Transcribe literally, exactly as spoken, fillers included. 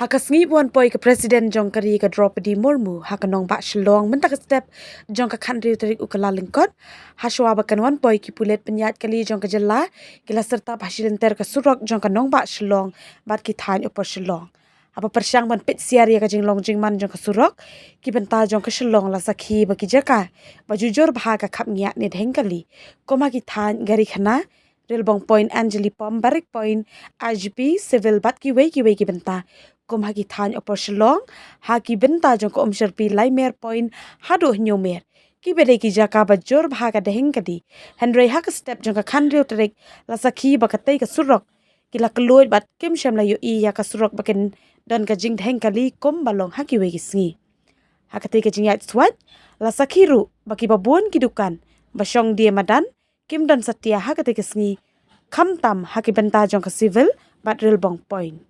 Ha ka sngi ba wan poi ka President jong ka ri ka Droupadi Murmu ha ka nongbah Shillong mynta ka step jong ka khathynriew tarik u Kyllalyngkot, hashwa ba kan wan poi ki pulit pynïaid kali jong ka jylla ki la syrtap ha shilynter ka surok jong ka nongbah Shillong bad ki thaiñ Upper Shillong. Haba pyrshang ban peit siar ïa ka jinglong jingman jong ka surok, ki bynta jong ka Shillong la sakhi ba ki jaka ba jujur bha ka khapngiah ne dheng kali, kum ha ki thaiñ Garikhana, Rilbong Point, Anjali Pump, Barrack Point, I G P, Civil bad kiwei kiwei ki bynta, kum ha ki thaiñ Upper Shillong, ha ki bynta jong ka Umshyrpi, Laimer Point haduh Hynñiewmer, kiba dei ki jaka ba jur bha ka dheng kali. Hynrei ha ka step jong ka khathynriew tarik, la sakhi ba katei ka surok ki la kylluid bad kim shym la ïohi ïa ka surok ba kin don ka jingdheng kali kum ba long ha kiwei ki sngi. Ha katei ka jingïaid swait, la sakhi ruh ba kiba bun ki dukan ba shong die madan kim don satia ha katei ka sngi, khamtam ha ki bynta jong ka Civil bad Rilbong Point.